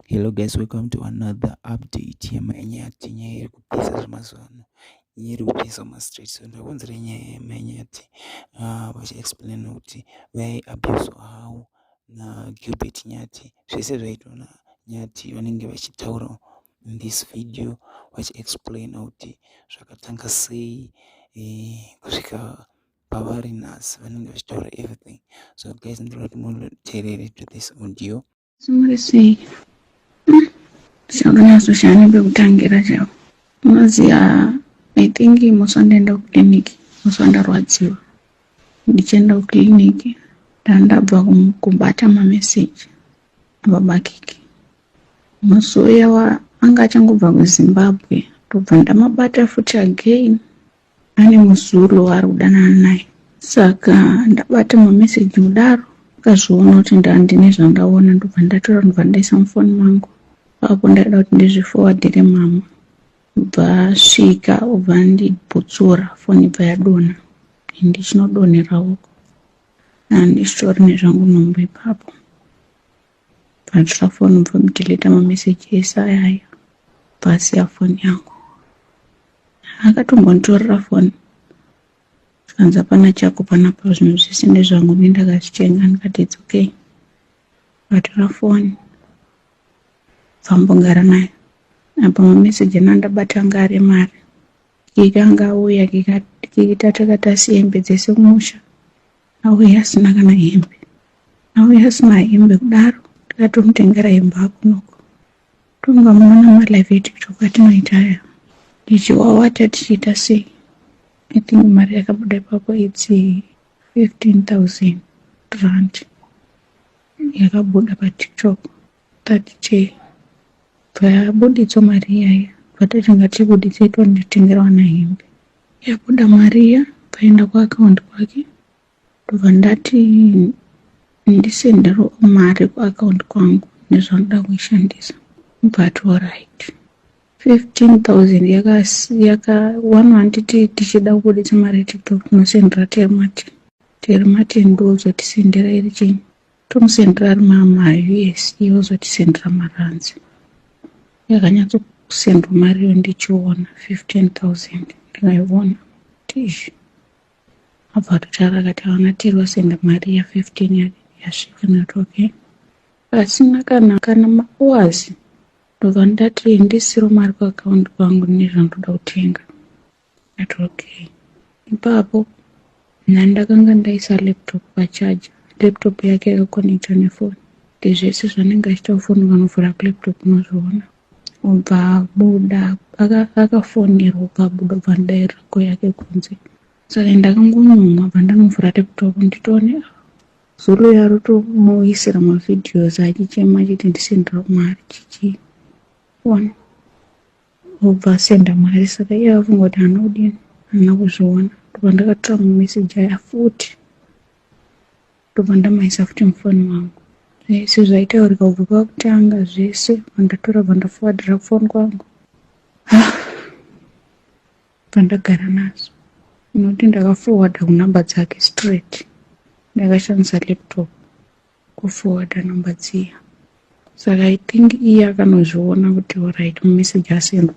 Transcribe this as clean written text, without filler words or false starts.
Hello guys, welcome to another update yamaiNyathi. Nyaya iri kupisa zvemazuva ano, nyaya iri kupisa mumastreet. So ndakonzera nyaya yamaiNyathi vachiexplaina kuti vaiabuswa how naGilbert Nyathi. Zvese zvaitwa naNyathi vanenge vachitaura in this video, vachiexplaina kuti zvakatanga sei kusvika pavari nhasi. Vanenge vachitaura everything. So guys, ndinoda kuti muteerere to this audio. Muri sei? Tichanganyatsoshaya pekutangira chaipo. Unoziva, I think musi wandaenda kukiriniki, musi wandarwadziwa ndichienda kukiriniki, ndandabva kubata mameseji ababa Kiki. Musi uya anga achangobva kuZimbabwe, ndobva ndamabata futi again ane muZulu waari kudanana naye. Saka ndabata mameseji kudaro, akazviona kuti ndine zvandaona, ndobva ndatora, ndobva ndaisa mufoni mangu. Ipapo ndaida kuti ndizviforwardire mama. Ubva asvika, obva andibhutsura, foni ibva yadonha, ndichinodonherawo handichitori nezvangu nhumbu ipapo. Bvatora foni, bva mudeleta mameseji ese ayaya, bva asiya foni yangu. Akatombonditorera foni, zvikanzi, "Hapana chako panapa, zvinhu zvese ndezvangu, ini ndakazvitenga." Ndikati, "It's okay." Vatora foni, bvambogara nayo. Apa mameseji anandabata anga ari mari. Kiki anga auya, Kiki takati hembe dzese kumusha, auya asina kana hembe, auya asina hembe kudaro, tikatomutengera hembe akunoko. Tonga muona malive eTikTok atinoita aya, tichiwawata, tichiita sei. I think mari yakabuda ipapo, it's R15,000 yakabuda paTikTok 30K. Bva yabuditswa mari iyaya, bva tati ngatibuditsei tondotengera vana hembe. Yabuda mari iya, bvaenda kuakaunti kwake, ndobva ndati ndisenderewo mari kuakaunti kwangu nezvanoda kuishandisa. Bva ati alright. 15,000 yaka one. Handiti tichida kubuditsa mari yeTikTok tinosendera Terry Martin? Terry Martin ndozotisendera iri chinyi, tomusendera ari maUS, iye ozotisendera marands. Yakanyatsosendwa mari iyo, ndichiona 15,000, ndikaiona kuti abva atotaura akati, "Havana Terry wasenda mari ya15 yasvika." Ndikati okay. Pasina kana mahours, ndobva ndati ndisiro mari kuakaunti kwangu nezvandoda kutenga. Ati okay. Ipapo ndakanga ndaisa laptop pachaja, laptop yake yakakonekta nefoni, kuti zvese zvanenge achiita kufoni, ukanovhura kulaptop unozviona. Ubva abuda, akafonerwa, ubva abuda, ubva ndairira call yake kunze. Saka ndakangonyumwa, bva ndanovhura laptop, nditoone Zulu yarotomuisira mavideos achichema achiti ndisendera mari chichi ona, obva asenda mari. Saka iye afunga kuti haana kudini, haana kuzviona. Ndobva ndakatora mameseji aya futi, ndobva ndamaisa futi mufoni mangu, zvese zvaitaurika kubva pakutanga zvese, bva ndatora, bva ndaforwardira kufoni kwangu, bva ndagara nazvo. Nokuti ndakaforwarda kunhamba dzake straight, ndakashandisa laptop kuforwarda nhamba dziya. Saka I think iye akanozviona kuti alright, mameseji asendwa.